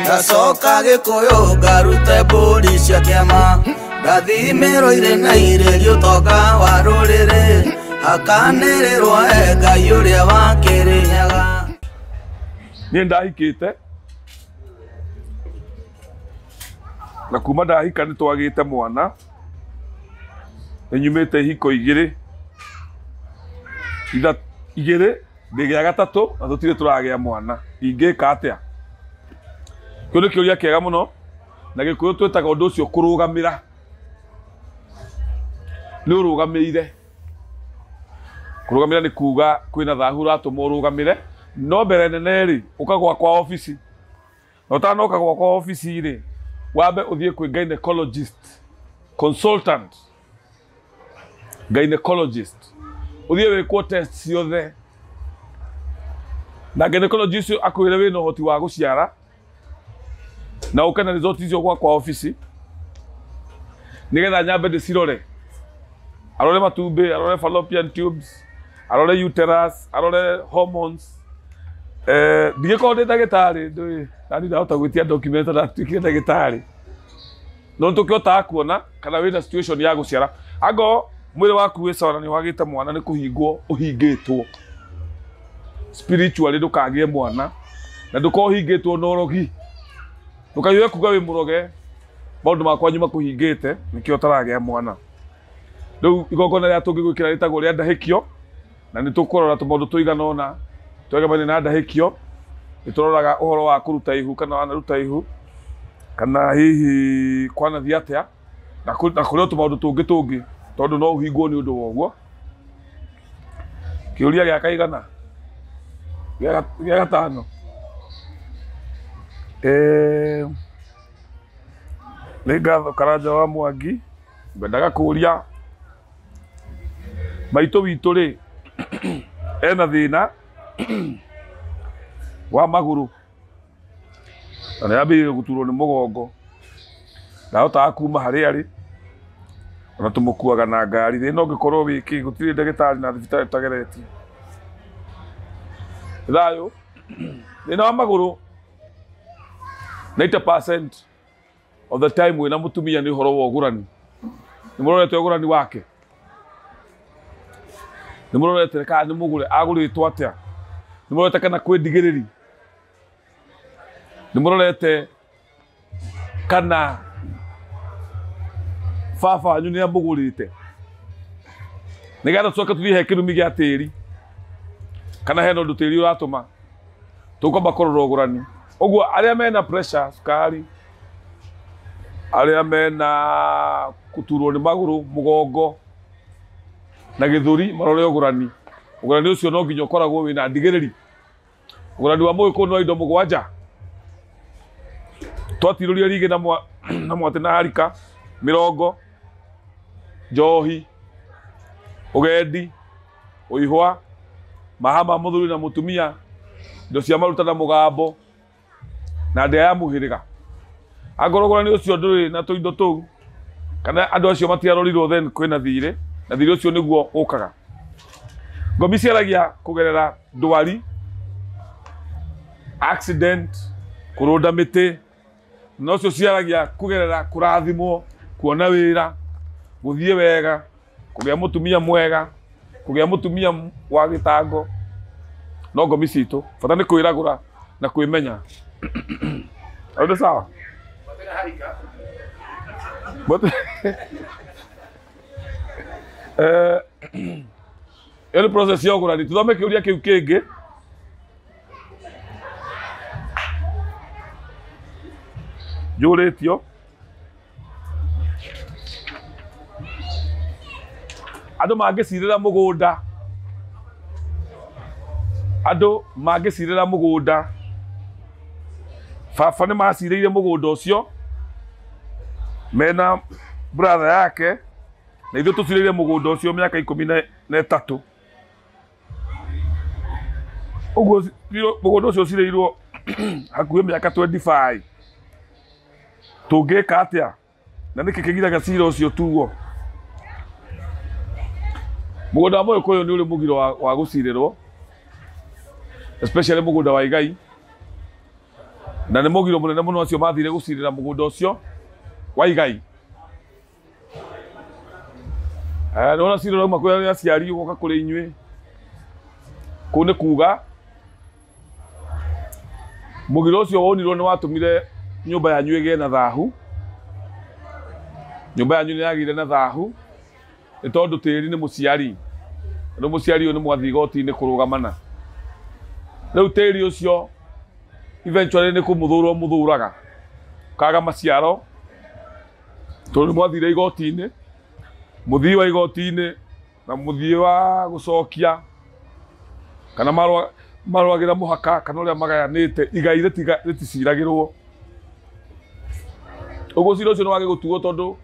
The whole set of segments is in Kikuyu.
Ngacoka Gĩkũyũ ngarute mbũri cia kĩama, ngathimĩrwo irĩ na irĩrio ũtonga wa rũrĩrĩ, hakanĩrĩrwo he Ngai ũrĩa wa Kĩrĩnyaga. Niĩ ndahikĩte na kuma ndahika nĩ twagĩte mwana, nĩ nyumĩte ihiko igĩrĩ igĩrĩ ndĩ gĩa gatatũ na tũtirĩ tũragĩa mwana, ingĩka atĩa? Kĩu nĩ kĩũria kĩega mũno na Gĩkũyũ twĩtaga ũndũ ũcio kũrũgamĩra. Nĩ ũrũgamĩire. Kũrũgamĩra nĩ kuga kwĩna thahu ũratũma ũrũgamĩre, no mbere nene rĩ, ũka gwakwa obici. Na ũtanoka gwakwa obici rĩ, wambe ũthiĩ kwĩ gynecologist, consultant, gynecologist. Ũthiĩ wĩkwo test ciothe. Na gynecologist ũcio akwĩre wĩna ũhoti wa gũciara, na ũke na result icio gwakwa obici, nĩgetha nyambe ndĩcirore. Arore matumbĩ, arore fallopian tubes, arore uterus, arore hormones. Ndigĩkorwo ndĩ ndagĩtarĩ, ndũĩ, nani ndahota gwĩtia document ndatuĩkire ndagĩtarĩ. No nĩtũkĩhotaga kuona kana wĩna situation ya gũciara. Angorwo mwĩrĩ waku wĩ sawa na nĩ wagĩte mwana, nĩ kũhingwo ũhingĩtwo. Spiritually ndũkagĩe mwana, na ndũkorwo ũhingĩtwo na ũrogi. Ndũkaigue kuga wĩ mũroge, maũndũ ma kwanyu makũhingĩte, nĩkĩo ũtaragĩa mwana. Rĩu igongona rĩrĩa tũngĩgwĩkĩra rĩtagwo rĩa ndahĩkio, na nĩ tũkũrora tũmaũndũ tũigana ũna twegemania na ndahĩkio. Nĩ tũroraga ũhoro wa kũruta ihu kana wanaruta ihu, kana hihi kwanathiĩ atĩa, na kũrĩ o tũmaũndũ tũngĩ tũngĩ, tondũ no ũhingwo nĩ ũndũ wa ũguo. Kĩũria gĩa kaigana? Gĩa gatano. Nĩ ngatho Karanja wa Mwangi, ngwendaga kũũria maitũ witũ rĩ, ena thĩna wa magũrũ na nĩ ambĩrĩirie gũturwo nĩ mũgongo, ndahotaga kuma harĩa arĩ, ona tũmũkuaga na ngari. Thĩna ũngĩkorwo wĩ kĩ, gũtirĩ ndagĩtarĩ na thibitarĩ tũtageretie. Thayũ, thĩna wa magũrũ 90% of the time wĩna mũtumia nĩ ũhoro wa ũgũrani. Nĩ mũrorete ũgũrani wake? Nĩ mũrorete kana nĩ mũgũre, agũrĩtwo atĩa? Nĩ mũrorete kana kwĩ ndigĩrĩri? Nĩ mũrorete kana baba wanyu nĩ amũgũrĩte? Nĩgetha tũcoke tũthiĩ he kĩrumi gĩa tĩri, kana hena ũndũ tĩri ũratũma, tũkwamba kũrora ũgũrani. Ũguo arĩa mena pressure, cukari, arĩa mena gũturwo nĩ magũrũ, mũgongo na gĩthũri, marore ũgũrani. Ũgũrani ũcio no nginya ũkoragwo wĩna ndigĩrĩri. Ũgũrani wa mũgĩkũyũ nĩ wa indo mũgwanja. Twatirũria rigĩ na mwatĩ na harika, mĩrongo, njohi, ũgendi, ũihwa, maha ma mũthuri na mũtumia, indo cia maruta na mũgambo, na ndĩa ya mũhĩrĩga. Angorwo ũgũrani ũcio ndũrĩ na tũindo tũu, kana andũ acio matiarorirwo, then kwĩna thirĩ, na thirĩ ũcio nĩguo ũkaga. Ngomi ciaragia kũgerera ndwari, accident, kũrũnda mĩtĩ, na ũcio ciaragia kũgerera kũrathimwo, kuona wĩra, gũthiĩ wega, kũgĩa mũtumia mwega, kũgĩa mũtumia wa gĩtango. No ngomi citũ, bata nĩ kwĩragũra na kwĩmenya. Hau nĩ sawa? Ĩyo nĩ process ya ũgũrani. Tũthome kĩũria kĩu kĩngĩ. Njũrĩtio. Andũ mangĩcirĩra mũgũnda, andũ mangĩcirĩra mũgũnda, baba nĩ macirĩire mũgũnda ũcio mena brother yake, na ithuĩ tũcirĩire mũgũnda ũcio mĩaka 13. Ũguo mũgũnda ũcio ũcirĩirwo hakuhĩ mĩaka 25. Tũngĩka atĩa? Na nĩkĩ kĩgiraga cira ũcio tuo? Mũgũnda wa Mũgĩkũyũ nĩ ũrĩ mũgiro wa gũcirĩrwo. Especially mũgũnda wa igai. Na nĩ mũgiro mũnene mũno acio mathire gũcirĩra mũgũnda ũcio wa igai. Nĩwona cira ũrauma kwĩ aciari ũgoka kũrĩ inyuĩ. Kũu nĩ kuga mũgiro ũcio wonirwo nĩ watũmire nyũmba yanyu ĩgĩe na thahu. Nyũmba yanyu nĩ yagĩire na thahu nĩ tondũ tĩri nĩ mũciari. Rĩu mũciari ũyũ nĩ mwathiĩ igoti-inĩ kũrũgamana. Rĩu tĩri ũcio eventually nĩ kũmũthũra mũthũraga kaga maciaro tondũ nĩ mwathire igoti-inĩ, mũthii wa igoti-inĩ na mũthii wa gũcokia kana marũagĩra mũhaka kana ũrĩa magayanĩte igai rĩticiragĩrwo. Ũguo cira ũcio nĩ wage gũtuo tondũ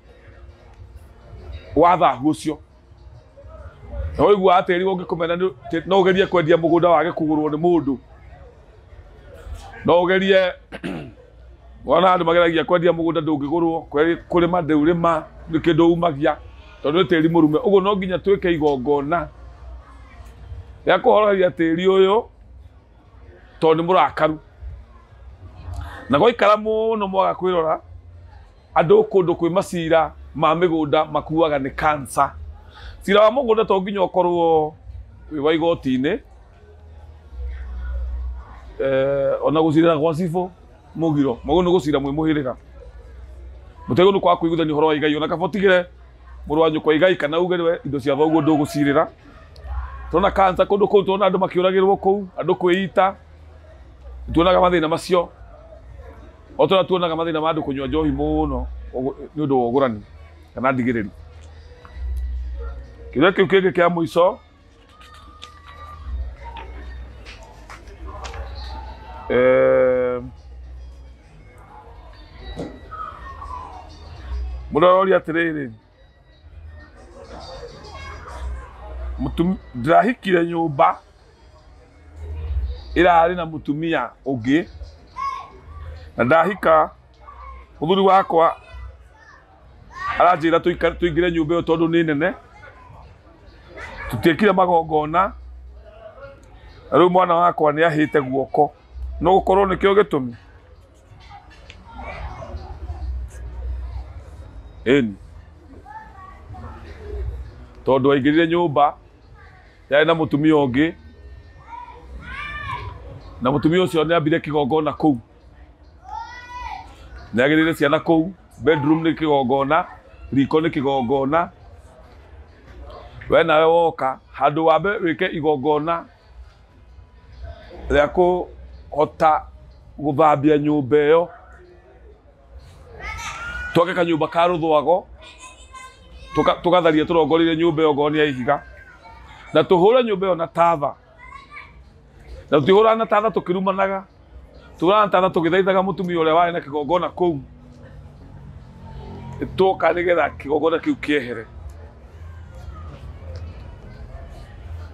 wa thahu ũcio. Na waigua tĩri ũngĩkũmena no ũgerie kwendia mũgũnda wage kũgũrwo nĩ mũndũ. No ũgerie wona andũ mageragia kwendia mũgũnda ndũngĩgũrwo, kũrĩma ndũrĩma nĩ kĩndũ umagia tondũ nĩ tĩri mũrume. Ũguo no nginya twĩke igongona rĩa kũhoroheria tĩri ũyũ tondũ nĩ mũrakaru. Na gwaikara mũno mwaga kwĩrora andũ kũndũ kwĩ macira ma mĩgũnda makuaga nĩ cancer. Cira wa mũgũnda to nginya ũkorwo wĩ wa igoti-inĩ, ona gũcirĩra gwa cibũ mũgiro mũgũ nĩ gũcira mwĩ mũhĩrĩga mũtego nĩ kwaga kũiguithania ũhoro wa igai ona kaba ũtigĩre mũrũ wa nyũkwa igai kana uge we indo cia thoguo ndũgũcirĩra. Tuona cancer kũndũ kũu, tuona andũ makĩũragĩrwo kũu, andũ kwĩita, tuonaga mathĩna macio. O tũrĩa tuonaga mathĩna ma andũ kũnyua njohi mũno nĩ ũndũ wa ũgũrani kana ndigĩrĩri. Kĩũria kĩu kĩngĩ kĩa mũico mũndũ aroria atĩrĩrĩ, ndĩrahikire nyũmba ĩrarĩ na mũtumia ũngĩ na ndahika mũthuri wakwa aranjĩra tũingĩre nyũmba ĩyo tondũ nĩ nene, tũtiekire magongona na rĩu mwana wakwa nĩ ahĩte guoko, no gũkorwo nĩkĩo gĩtũmi. Ĩni tondũ aingĩrire nyũmba yarĩ na mũtumia ũngĩ na mũtumia ũcio nĩ ambire kĩgongona kũu, nĩ agĩrĩire ciana kũu, bedroom nĩ kĩgongona, riko nĩ kĩgongona. We nawe woka handũ wambe wĩke igongona rĩa kũhota gũthambia nyũmba ĩyo, twake kanyũmba ka rũthwago tũgatharia tũrongoreirie nyũmba ĩyo ngoro nĩ ya ihiga, na tũhũre nyũmba ĩyo na tatha, na tũtihũraga na tatha tũkĩrumanaga, tũhũraga na tatha tũgĩthaithaga mũtumia ũrĩa warĩ na kĩgongona kũu twoka nĩgetha kĩgongona kĩu kĩehere.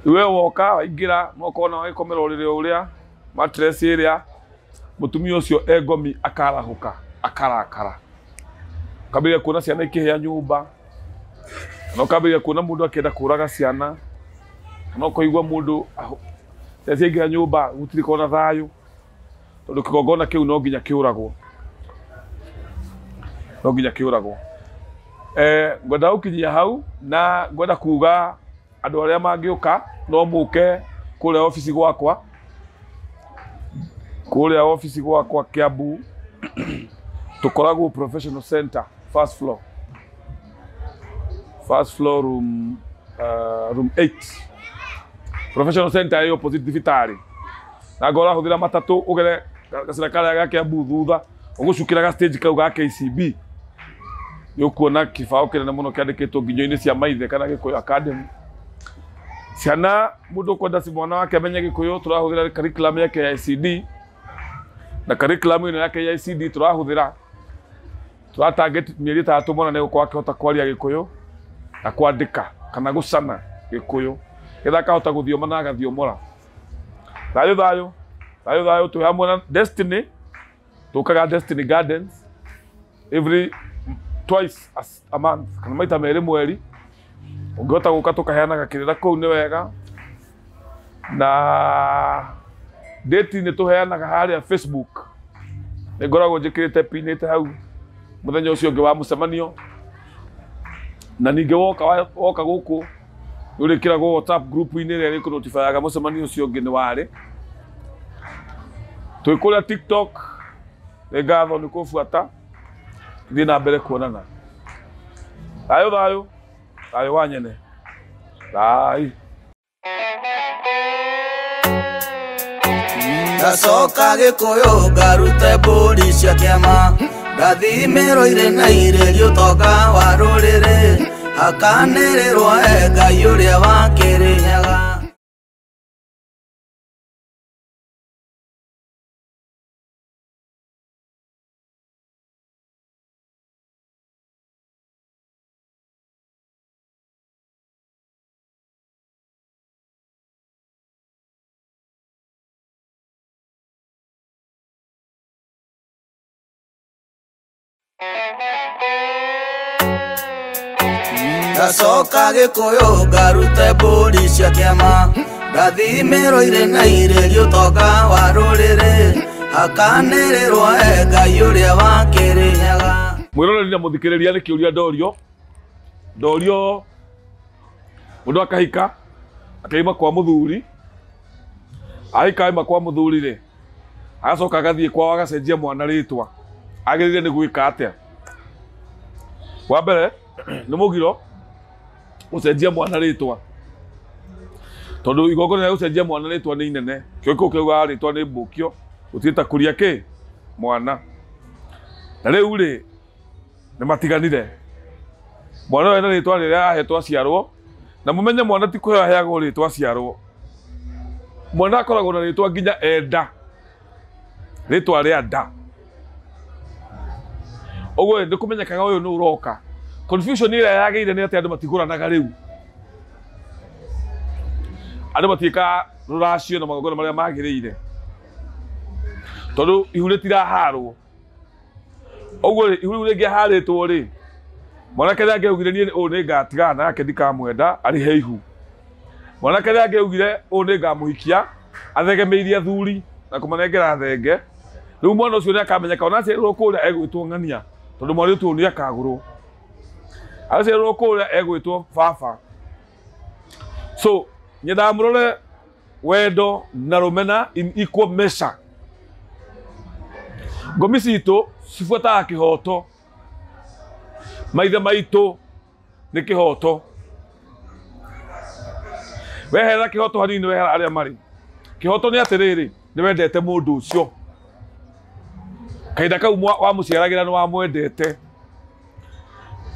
We woka waingĩra no ũkona wagĩkomera ũrĩrĩ ũrĩa mattress ĩrĩa mũtumia ũcio engomi akarahũka akarakara, ũkambĩrĩria kuona ciana ikĩhĩa nyũmba, na ũkambĩrĩria kuona mũndũ akĩenda kũraga ciana, na ũkaigua mũndũ ciana ciaingĩra nyũmba gũtirĩ kona thayũ tondũ kĩgongona kĩu no nginya kĩũragwo, no nginya kĩũragwo. Ngwenda gũkinyia hau na ngwenda kuga andũ arĩa mangĩũka no mũke kũrĩa obici gwakwa, kũrĩa obici gwakwa Kiambu tũkoragwo Professional Center first floor, first floor room, room 8. Professional Center ĩ opposite thibitarĩ, na ngora hũthĩra matatũ ũgere gacĩra karĩa ga Kiambu thutha ũgũcukĩra ga stage kau ga KCB nĩ ũkuona kĩbaũ kĩnene mũno kĩandĩkĩtwo nginyo-inĩ cia maithe kana Gĩkũyũ Academy. Ciana mũndũ ũkwenda mwana wake amenye Gĩkũyũ tũrahũthĩra curriculum ya KICD, na curriculum ĩno ya KICD tũrahũthĩra tũratarget mĩeri 3 mwana nĩ egũkorwo akĩhota kwaria Gĩkũyũ na kwandĩka kana gũcana Gĩkũyũ getha akahota gũthioma na agathiomora. Thayũ thayũ thayũ thayũ, twĩ hamwe na Destiny, tũkaga Destiny Gardens every twice a month kana maita merĩ mweri. Ũngĩhota gũka tũkaheanaga kĩrĩra kũu nĩ wega, na Date nĩ tũheanaga harĩa Facebook. Nĩ ngoragwo njĩkĩrĩte pinĩte hau mũthenya ũcio ũngĩ wa mũcemanio. Na ningĩ woka gũkũ nĩ ũrĩkĩragwo WhatsApp group-inĩ ĩrĩa ĩrĩkũnotifyaga mũcemanio ũcio ũngĩ nĩ warĩ. Twĩ kũrĩa TikTok, nĩ ngatho nĩ kũbuata, tũthiĩ na mbere kuonana. Thayũ thayũ, thayũ wa nyene. Thayũ. Ndacoka Gĩkũyũ ngarute mbũri cia kĩama, ndathimĩrwo irĩ na irĩrio ũtonga wa rũrĩrĩ, hakanĩrĩrwo e Ngai ũrĩa wa Kĩrĩnyaga. Ndacoka Gĩkũyũ ngarute mbũri cia kĩama, ndathimĩrwo irĩ na irĩrio ũtonga wa rũrĩrĩ, hakanĩrĩrwo e Ngai ũrĩa wa Kĩrĩnyaga. Mwĩroreri na mũthikĩrĩria nĩ kĩũria ndorio. Ndorio mũndũ akahika akaima kwa mũthuri, ahika aima kwa mũthuri rĩ, agacoka agathiĩ kwao agacenjia mwana rĩtwa. Agĩrĩire nĩ gwĩka atĩa? Wa mbere nĩ mũgiro gũcenjia mwana rĩtwa, tondũ igongona rĩa gũcenjia mwana rĩtwa nĩ inene. Kĩo kĩu kĩugaga rĩtwa nĩ mbũkio, gũtirĩ ta kũria kĩ mwana. Na rĩu rĩ nĩ matiganire, mwana ũyũ ena rĩtwa rĩrĩa ahetwo aciarwo, na mũmenye mwana ti kũheo aheagwo rĩtwa aciarwo. Mwana akoragwo na rĩtwa nginya enda, rĩtwa rĩa nda. Ũguo nĩ kũmenyekaga ũyũ nĩ ũroka. Confusion ĩrĩa yagĩire nĩ atĩ andũ matigũranaga rĩu. Andũ matiĩkaga rũracio na magongona marĩa magĩrĩire, tondũ ihu rĩtiraharwo. Ũguo rĩ, ihu rĩu rĩngĩaharĩtwo rĩ, mwanake nĩ angĩaugire niĩ ũyũ nĩ ngatigana nake ndikamwenda, arĩhe ihu. Mwanake nĩ angĩaugire ũyũ nĩ ngamũhikia, athegemeirie athuri na kũmanengera thenge. Rĩu mwana ũcio nĩ akamenyeka ona aciarirwo kũrĩa egwĩtwo ng'ania, tondũ mwarĩtu ũyũ nĩ akagũrwo. Aciarirwo kũrĩa egwĩtwo baba. So nyendaga mũrore wendo na rũmena in equal measure. Ngomi citũ cibuataga kĩhoto, maithe maitũ nĩ kĩhoto. Wehera kĩhoto hanini wehera arĩa marĩ. Kĩhoto nĩ atĩrĩrĩ, nĩ wendete mũndũ ũcio kahinda kau wamũciaragĩra nĩ wamwendete,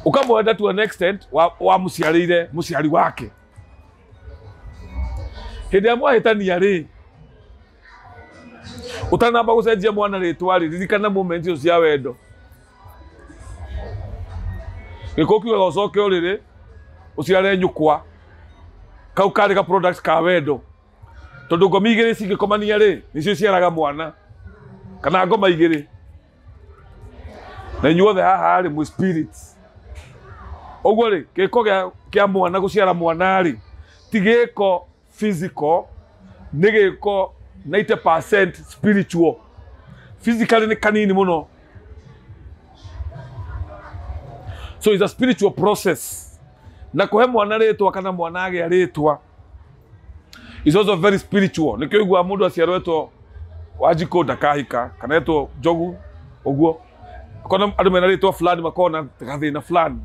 ũkamwenda to an extent wamũciarĩire mũciari wake. Hĩndĩ ĩrĩa mwahĩtania rĩ, ũtanamba gũcenjia mwana rĩtwa rĩ, ririkana moment icio cia wendo. Gĩkũyũ kiugaga ũcoke ũrĩrĩ ũciare nyũkwa, kau karĩ ka product ka wendo, tondũ ngomi igĩrĩ cingĩkomania rĩ, nĩcio iciaraga mwana, kana ngoma igĩrĩ. Na inyuothe haha rĩ mwĩ spirits. Ũguo rĩ, gĩko kĩa mwana gũciara mwana rĩ, ti gĩko physical, nĩ gĩko 90% spiritual. Physically nĩ kanini mũno. So it's a spiritual process. Na kũhe mwana rĩtwa kana mwana agĩa rĩtwa is also very spiritual. Nĩkĩo ũiguaga mũndũ aciarwo etwo Wanjikũ ndakahika, kana etwo Njogu ũguo. Kona andũ mena rĩtwa fulani makoragwo na gathĩna fulani.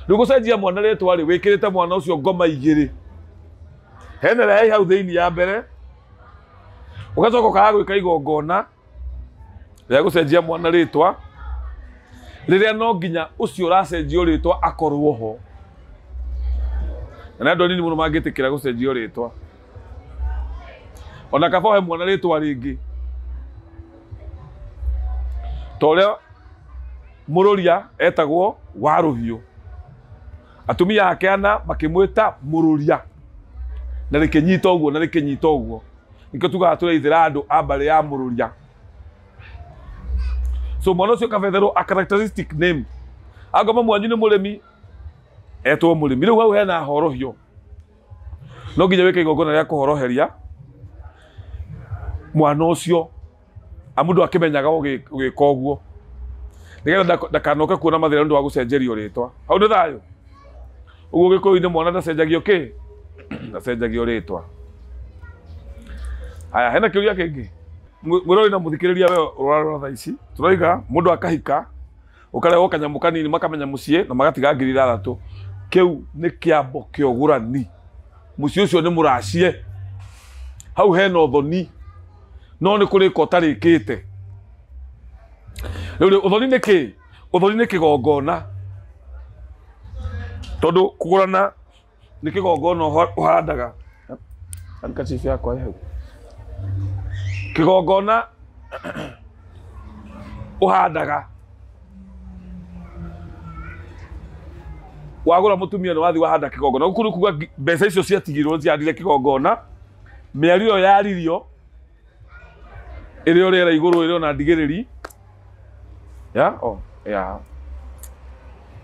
Rĩu gũcenjia mwana rĩtwa rĩ, wĩkĩrĩte mwana ũcio ngoma igĩrĩ. Hena ĩrĩa ĩ hau thĩinĩ ya mbere, ũgacoka ũkaga gwĩka igongona rĩa gũcenjia mwana rĩtwa, rĩrĩa no nginya ũcio ũracenjio rĩtwa akorwo ho. Na nĩ andũ anini mũno mangĩtĩkĩra gũcenjio rĩtwa. Ona kaba ũhe mwana rĩtwa rĩngĩ, ta ũrĩa Mũrũria etagwo Warũhiũ, atumia ake ana makĩmwĩta Mũrũria, na rĩkĩnyita ũguo na rĩkĩnyita ũguo. Nĩkĩo tugaga tũreithĩra andũ a mbarĩ ya Mũrũria. So mwana ũcio akabetherwo a characteristic name. Angorwo mamu wanyu nĩ mũrĩmi, etwo mũrĩmi. Rĩu hau hena horohio, no nginya wĩke igongona rĩa kũhoroheria. Mwana ũcio amundu akimenyaga ũgĩka ũguo nĩgetha ndakanoke kuona mathĩna nĩ ũndũ wa gũcenjerio rĩtwa. Hau nĩ thayũ. Ũguo Gĩkũyũ-inĩ mwana ndacenjagio kĩ? Ndacenjagio rĩtwa. Haya, hena kĩũria kĩngĩ? Mwĩrori na mũthikĩrĩria we ũrarora thaa ici, tũroiga mũndũ akahika ũkarehwo kanyamũ kanini makamenya mũciĩ na magatiga 6,000. Kĩu nĩ kĩambo kĩa ũgũrani. Mũciĩ ũcio nĩ mũracie. Hau hena ũthoni no nĩ kũrĩka ũtarĩkĩte. Rĩu ũthoni nĩ kĩ? Ũthoni nĩ kĩgongona. Tondũ kũgũrana nĩ kĩgongona ũhandaga. Handkerchief yakwa ĩ hau. Kĩgongona ũhandaga. Wagũra mũtumia nĩ wathiĩ wahanda kĩgongona. Gũkũ nĩ kuga mbeca icio ciatigirwo ciahandire kĩgongona. Mĩario ĩyo yaririo ĩrĩ o rĩera igũrũ ĩrĩ ona ndigĩrĩri. Ya, oh, ya.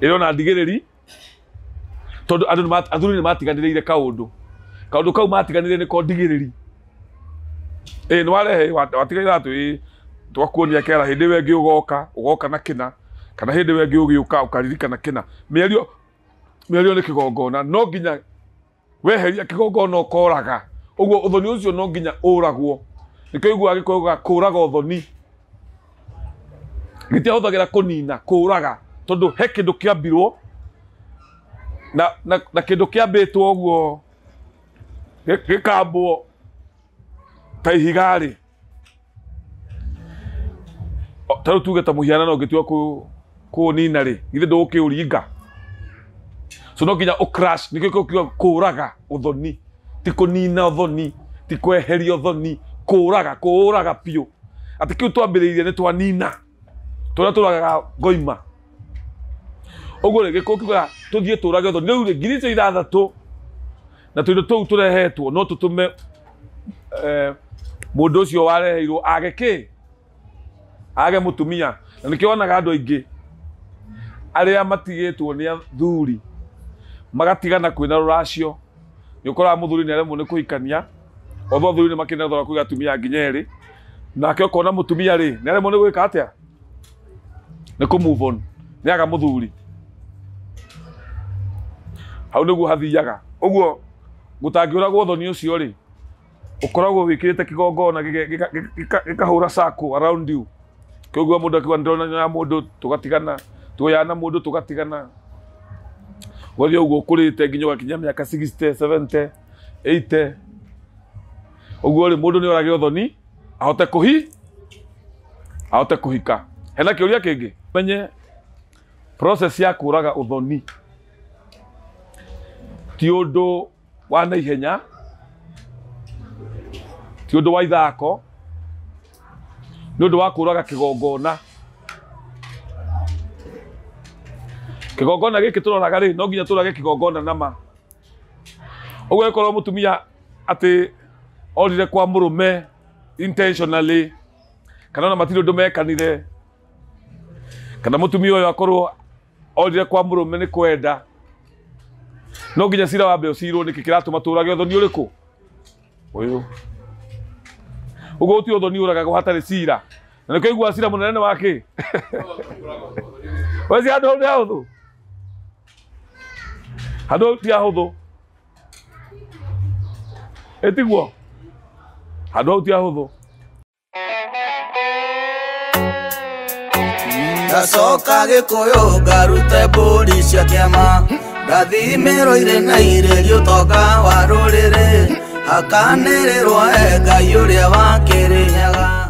Ĩrĩ ona ndigĩrĩri tondũ andũ athuri nĩ matiganĩrĩire kaũndũ. Kaũndũ kau matiganĩrĩire nĩko ndigĩrĩri. Ĩ nĩ warehe watiga ithatũ ĩ twakuonia kera hĩndĩ ĩyo ĩngĩ ũgoka ũgoka na kĩna kana hĩndĩ ĩyo ĩngĩ ũgĩũka ũkaririkana kĩna. Mĩario nĩ kĩgongona no nginya weheria kĩgongona ũkoraga. Ũguo ũthoni ũcio no nginya ũragwo. Nĩkĩo ũiguaga Gĩkũyũ gĩa kũraga ũthoni. Gĩtiahũthagĩra kũnina, kũraga tondũ he kĩndũ kĩambirwo na kĩndũ kĩambĩtwo ũguo gĩkambwo ta ihiga rĩ. Ta rĩu tuge ta mũhianano ũngĩtua kũũnina rĩ, githĩ ndũgũkĩũringa? So no nginya ũcrash, nĩkĩo kiuga kũraga ũthoni, ti kũnina ũthoni, ti kweheria ũthoni, kũraga, kũũraga biũ. Atĩ kĩu twambĩrĩirie nĩ twanina. Tũrĩa tũragaga ngoima. Ũguo rĩ, Gĩkũyũ kiugaga tũthiĩ tũrage ũthoni. Rĩu rĩ, 6,000 na tũindo tũu tũrehetwo no tũtũme mũndũ ũcio wareheirwo age kĩ? Age mũtumia. Na nĩkĩo wonaga andũ aingĩ arĩa matigĩtwo nĩ athuri magatigana kwĩna rũracio. Nĩ ũkoraga mũthuri nĩ aremwo nĩ kũhikania, othe athuri nĩ makĩrĩ na thogora kũiga atumia nginya erĩ. Nake ũkona mũtumia rĩ, nĩ aremwo nĩ gwĩka atĩa? Nĩ kũ move on. Nĩ aga mũthuri. Hau nĩguo hathiaga. Ũguo gũtangĩũragwo ũthoni ũcio rĩ, ũkoragwo wĩkĩrĩte kĩgongona gĩkahũra circle around you. Kĩoguo mũndũ akiuga nĩndĩrona ya mũndũ tũgatigana, tuoyana na mũndũ tũgatigana. Ũgathiĩ ũguo ũkũrĩte nginya ũgakinya mĩaka 60, 70, 80. Ũguo rĩ, mũndũ nĩ orage ũthoni ahote ahote kũhika. Hena kĩũria kĩngĩ? Menye process ya kũraga ũthoni ti ũndũ wa naihenya, ti ũndũ wa ithako, nĩ ũndũ wa kũraga kĩgongona. Kĩgongona gĩkĩ tũroraga rĩ, no nginya tũrage kĩgongona nama. Ũguo ĩkorwo mũtumia atĩ orire kwa mũrũme intentionally, kana ona matirĩ ũndũ mekanire, kana mũtumia ũyũ akorwo orire kwa mũrũme nĩ kwenda, no nginya cira wambe ũcirwo nĩkĩ kĩratũma tũrage ũthoni ũrĩkũ? Ũyũ. Ũguo gũtirĩ ũthoni ũragagwo hatarĩ cira. Na nĩkĩo ũiguaga cira mũnene nĩ wa kĩ? We ci handũ hau nĩ hahũthũ? Handũ hau ti hahũthũ. Ĩtiguo? Handũ hau ti hahũthũ. Ndacoka Gĩkũyũ ngarute mbũri cia kĩama, ndathimĩrwo irĩ na irĩrio ũtonga wa rũrĩrĩ, hakanĩrĩrwo he Ngai ũrĩa wa Kĩrĩnyaga.